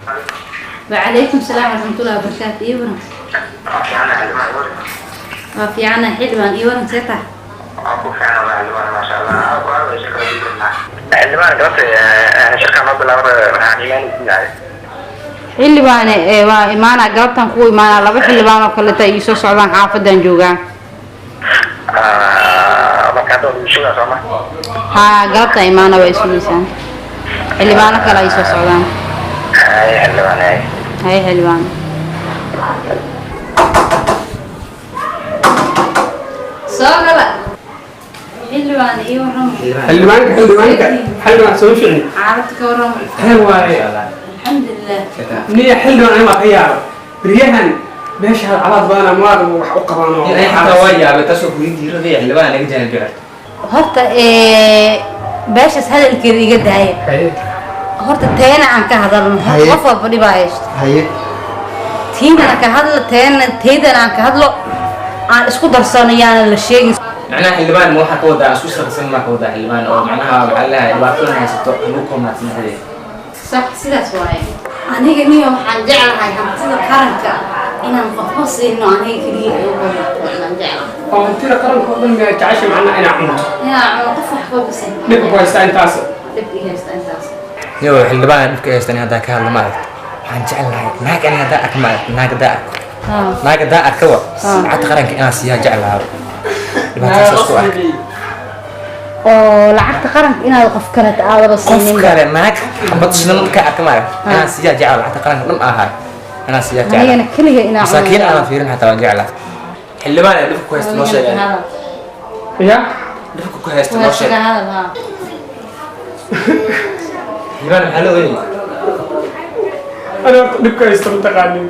Wacalaykum salaam waraxmatullahi wabarakaatu. Ii waran? Waa fiicana xildhibaan, ii waran, see tahay? Xildhibaan, galabta shirka noo bilaabay, waxaan imaanaysiinahay. Xildhibaane, ee waa imaana, galabtan kuu imaanaa. Laba xildhibaan oo kaleta ii soo socdaan, xaafadan joogaa. Marka hadda waa sugaa, sooma? Haa, galabta imaana, waa isugeysaan, xildhibaano kale ay soo socdaan. Hay xildhibaan, hay. Hay xildhibaan. Soo gala xildhibaan, ii warramo. Xildhibaanka, xildhibaanka, xildhibaan, soo ficni. Caaladka ka warramo. Hee waaye. Alxamdulilah. Niya xildhibaan, aniga waa ka yaaba beryahan meesha halcalaad badan ama wax u qabaan oo Xataa waa yaabay taasoo kuweydiin rabay xildhibaan naga jaanib jecel. Horta beeshaas hadalkeeda iga daaya. Horta teena aan ka hadalno. Haye. Qof walba dhibaa haysto. Haye. Tiinana ka hadlo, teena teydana aan ka hadlo, aan isku darsano, yaana la sheegin. Macnaha xildhibaan, ma waxaa ka wadaa isku shaqsan maa ka wadaa xildhibaan oo macnaha maxaa leeyahay dhibaatadan haysato lagu koobnaadsan dhexdeeda? Sax, sidaas waaye. Aniga niyo waxaan jeclahay hantida qaranka inaan qofba siino, aniga keliya ay u qornaan jeclahay. Oo hantida qaranka oo dhan miyaa jecesha macnaha inaa cunto? Inaan cuno, qof waxba bisin. Dhibka ku haystaa intaas? Dhib i haysta intaas. Yo xildhibaan, dhibka haystan haddaan ka hadlo, ma aragta, waxaan jeclahay naag ani haddaan arko, ma aragta, naag haddaan arko, naag haddaan arkaba, lacagta qaranka inaan siiyaa jeclahaa, dhibaatadaas isku ah. Oo lacagta qaranka inaad qof kale aadaba Qof siinin? kale, naag xabad shidan markaa arka, ma aragta, inaan siiyaa jecel, lacagta qaranka dhan ahay inaan siiyaa jecel. Anigana keliga inaan cuno. Masaakiin aanan fiirin xataa waan jeclaa. Xildhibaan ee dhibka ku haysta noo sheegay. Ya. Dhibka ku haysta noo sheeg. Hadal haa. Xildhibaan, maxaa loo ogeeyay? Ani horta dhibka haysta mataqaanin.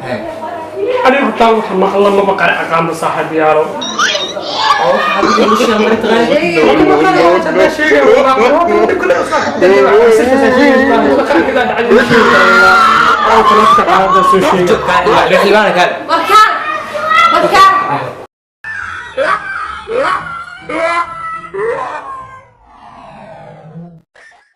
Aniga hortaan waxa maqla maba qari aqaanba, saaxiib yaalo. Oo waxa adiga lu sheegay mari taqaan. War.